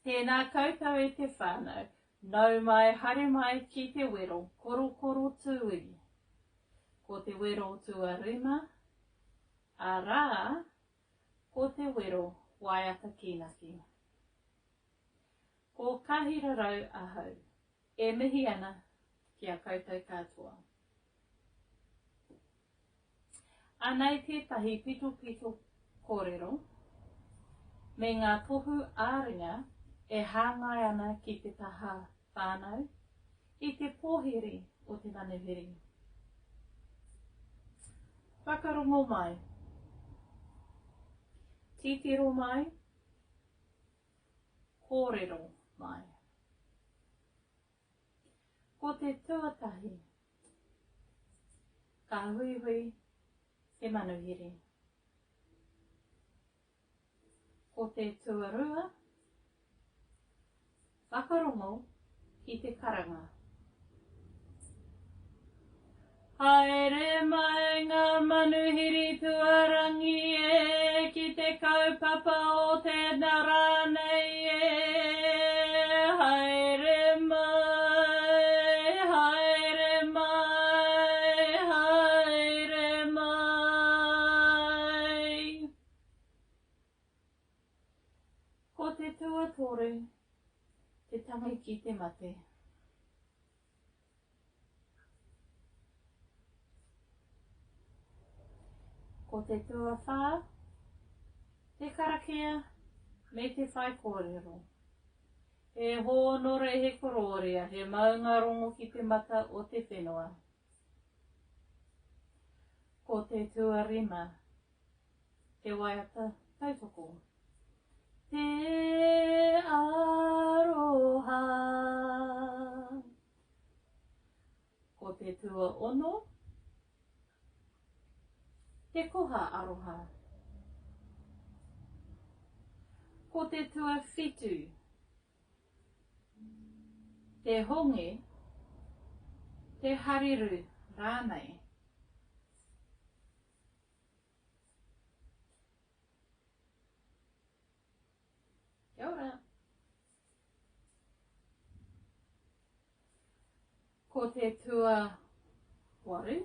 Tēnā koutou e te whānau, nau mai haere mai ki te wero korokoro tūī. Ko te wero tuarima, arā, ko te wero waiata kīnaki. Ko Kahirarau ahau, e mihi ana ki a koutou katoa. Anei tētahi pitopito kōrero me ngā tohu ā-ringa e hāngai ana ki te taha whānau i te pōhiri o te manuhiri. Whakarongo mai. Titiro mai. Kōrero mai. Ko te tuatahi, ka huihui te manuhiri. Ko te tuarua, whakarongo ki te karanga. Haere mai ngā manuhiri tuarangi e ki te kaupapa o tēnā rā nei e. Haere mai, haere mai, haere mai. Ko te tuatoru, te tangi ki te mate. Ko te tuawhā, te karakia me te whaikōrero. He hōnore, he korōria, he maunga rongo ki te mata o te whenua. Ko te tuarima, te waiata tautoko. Te aroha. Ko te tuaono, te koha aroha. Ko te tuawhitu, te honge, te hariru rānei. Kia ora. Ko te tuawaru,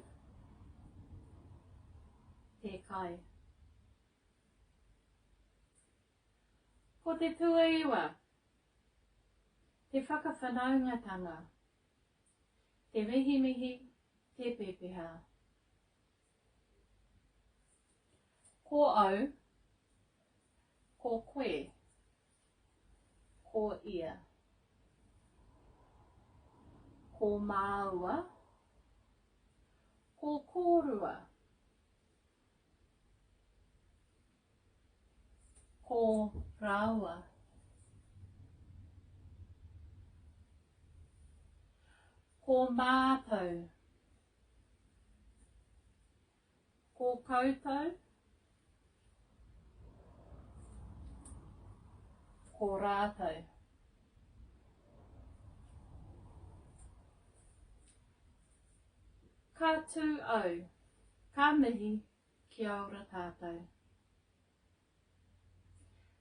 te kai. Ko te tuaiwa, te whakawhanaungatanga, te mihimihi, te pepeha. Ko au, ko koe, ko ia. Ko māua, ko kōrua. Ko rāua. Ko mātou. Ko koutou, ko rātou. Ka tū au, ka mihi kia ora tātou.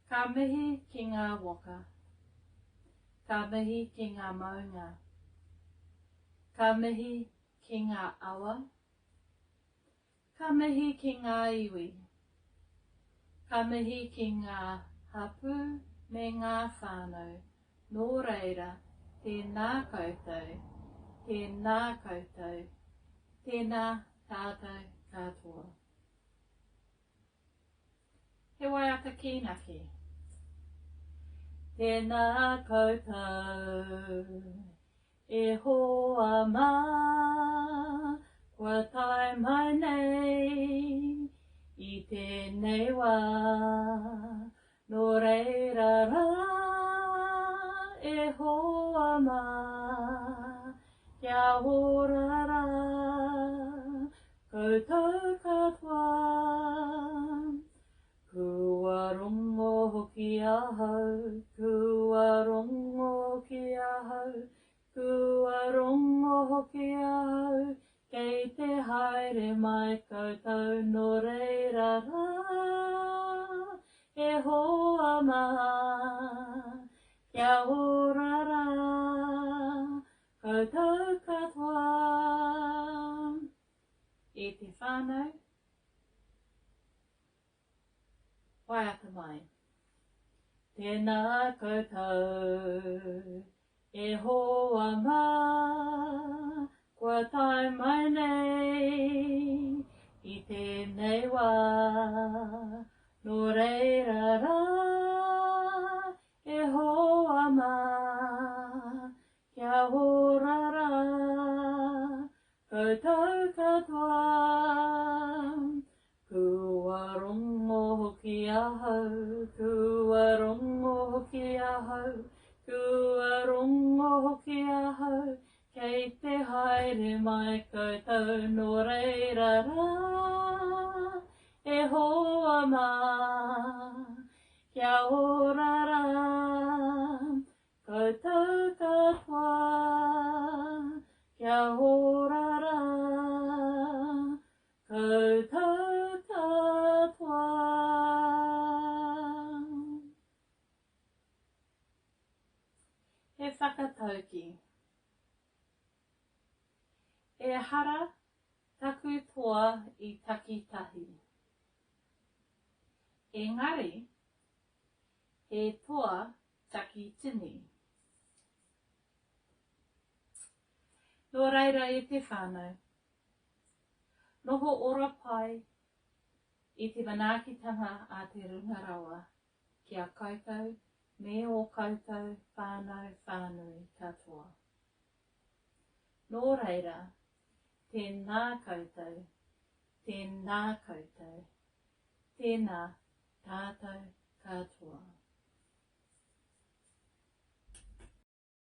Ka mihi ki ngā waka. Ka mihi ki ngā maunga. Ka mihi ki ngā awa. Ka mihi ki ngā iwi. Ka mihi ki ngā hapū me ngā whānau. Nō reira, tēnā koutou, tēnā koutou, tēnā tātou katoa. He waiata kīnaki. Tēnā koutou, e hoa mā, kua tae mai nei i tēnei wā. Nō reira rā, e hoa mā, kia ora rā. Koutou katoa. Kua rongo hoki ahau, kua rongo hoki ahau, kua rongo hoki ahau, kei te haere mai koutou nō reira rā, e hoa mā. Kia ora rā koutou katoa. E te whānau, waiata mai. Tēnā koutou, e hoa mā, kua tae mai nei i tēnei wā, nō reira rā, e hoa mā, kia ora rā, koutou katoa. Kua rongo hoki ahau, kua rongo hoki ahau, kua rongo hoki ahau, kei te haere mai koutou nō reira rā, e hoa mā, kia ora rā, koutou katoa, kia ora rā. Koutou katoa. He whakatauki. Ehara taku toa i takitahi. Engari, he toa takitini. Nō reira e te whānau, Noho ora pai i te manaakitanga a te Runga Rawa ki a koutou me ō koutou whānau whānui katoa. Nō reira, tēnā koutou, tēnā koutou, tēnā tātou katoa.